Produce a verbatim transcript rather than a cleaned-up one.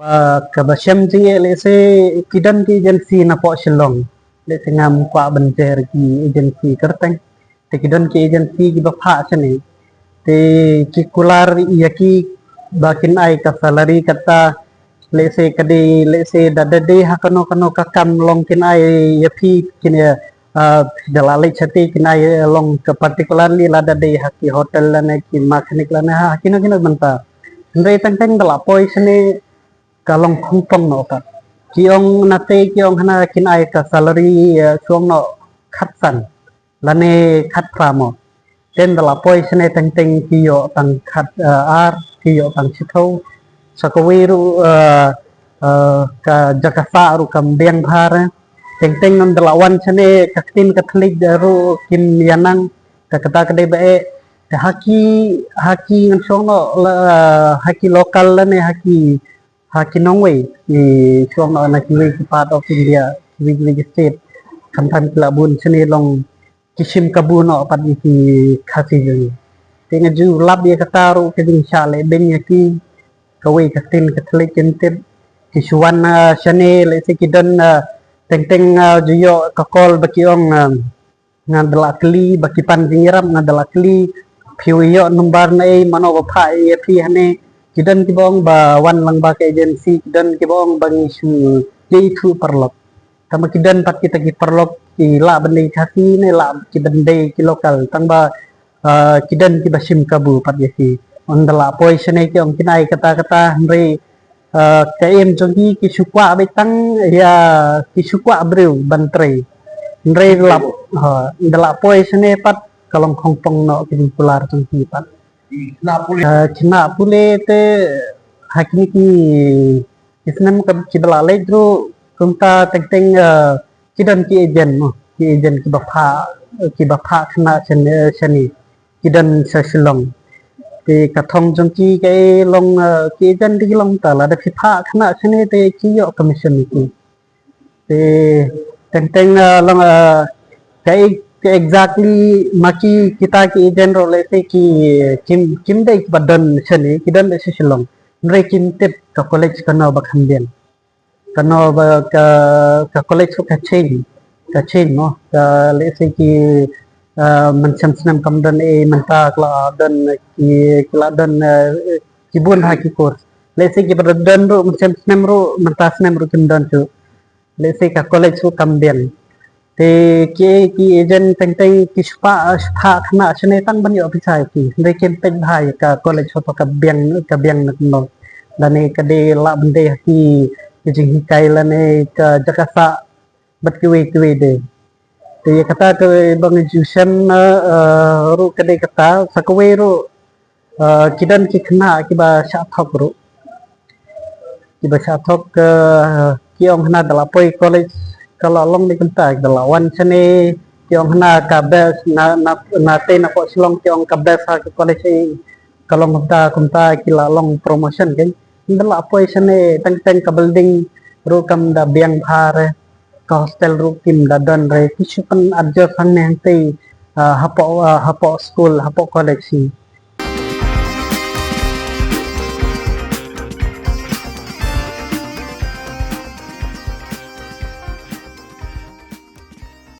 Ah, kaba shem jingeh lehse ki don ki agency napoh Shillong. Lehse ngam kwah ban jer ki agency kyrteng. Te ki don ki agency kiba phah shane. Te ki kular ïa ki ba kin ai ka salary kata, lehse ka dei, lehse da da dei ha kano kano ka kam long kin ai ïa phi kin ïa, ah, da la leit shate kin ai long ka particularly lada dei ha ki hotel lane ki mechanic lane ha kino kino bynta. Hynrei teng teng da la poi shane ka long khongpong noh pat. Ki ong nate ki ong hana kin ai ka salary, eh, shuh noh khatsan lane khatphra mo. Te da la poi shane teng teng ki ïoh tang khat, eh, ar, ki ïoh tang shiphew. Sa kawei ruh, eh, eh, ka jaka sah ruh kam biang bha re. Teng teng ngan da la wan shane ka ktien ka thylliej ruh kim ïa nang. Te kata ka dei ba eh. Te ha ki, ha ki ngan shuh noh la, eh, ha ki local lane ha ki ha ki nongwei, ki shuh noh na kiwei ki part of India, kiwei kiwei ki state. Khamtam ki la bun shane long ki shim kabu noh pat ïa ki Khasi jong ngi. Te nga ju lap ïa kata ruh ka jingshah leh beiñ ïa ki, kawei ka ktien ka thylliej kin tip. Ki shu wan, ah, shane lehse ki don, ah, teng teng, ah, ju ïoh ka call ba ki ong, ah, nga da la kylli, ba ki pan jingïarap nga da la kylli, phi ïoh number na ei, mano ba phah ïa phi hane. Ki don kiba ong ba wan lang ba ka agency, ki don kiba ong ba ngi shu ïa ithuh paralok. Tang ba ki don pat kita ki paralok ki lah ban dei Khasi ne lah ki ban dei ki local. Tang ba, ah, ki don kiba shim kabu pat ïa ki. Ong da la poi shane ki ong kin ai kata kata hynrei, ah, ka im jong ki ki shu kwah beit tang ïa ki shu kwah briew ban trei. Hynrei da la, ha, da la poi shane pat ka long khongpong noh ki jingkular jong ki pat. Ah, khynnah pule te ha kine ki, ki snem ka, kiba la leit ruh kumta teng teng, ah, ki don ki agent mo, ki agent kiba phah, kiba phah khynnah shane, shane. Ki don sha Shillong. Te ka thong jong ki ka long, ah, ki agent te ki long ta lada phi phah khynnah shane te ki ïoh commission ki. Te teng teng, ah, long, ah, ka, ka exactly ma ki kita ki agent ruh lehse ki kim, kim dei kiba don shane, ki don sha Shillong. Hynrei kim tip ka college kano ba kham biang. Kano ba ka, ka college ruh ka change, ka change mo. Ka lehse ki, ah, mynshem snem kam don ei mynta ka la don ki, ki la don, ah, ki bun ha ki course. Lehse kiba don ruh mynshem snem ruh mynta snem ruh kim don shuh. Lehse ka college ruh kam biang. Te ki, ki agent teng teng ki shu phah, shu phah khynnah shane tang ban ïoh pisa ïa ki. Hynrei kim peit bha ïa ka college hato ka biang, ka biang na kumno. Lane ka dei lah ban dei ha ki, ki jinghikai lane ka jaka sah bad kiwei kiwei de. Te ïa kata kaba nga ju shem, eh, ruh ka dei kata, sa kawei ruh, eh, ki don ki khynnah kiba shah thok ruh. Kiba shah thok, eh, ki ong hana da la poi college ka la long dei kumta, da la wan shane ki ong hana ka best na, na, nate napoh Shillong ki ong ka best ha ka college ei. Ka long kumta kumta ki la long promotion kan. Da la poi shane teng teng ka building ruh kam da biang bha re. Ka hostel ruh kim da don re, ki shu pynadjust hangne hangtei, ah, hapoh, ah, hapoh school, hapoh college hi.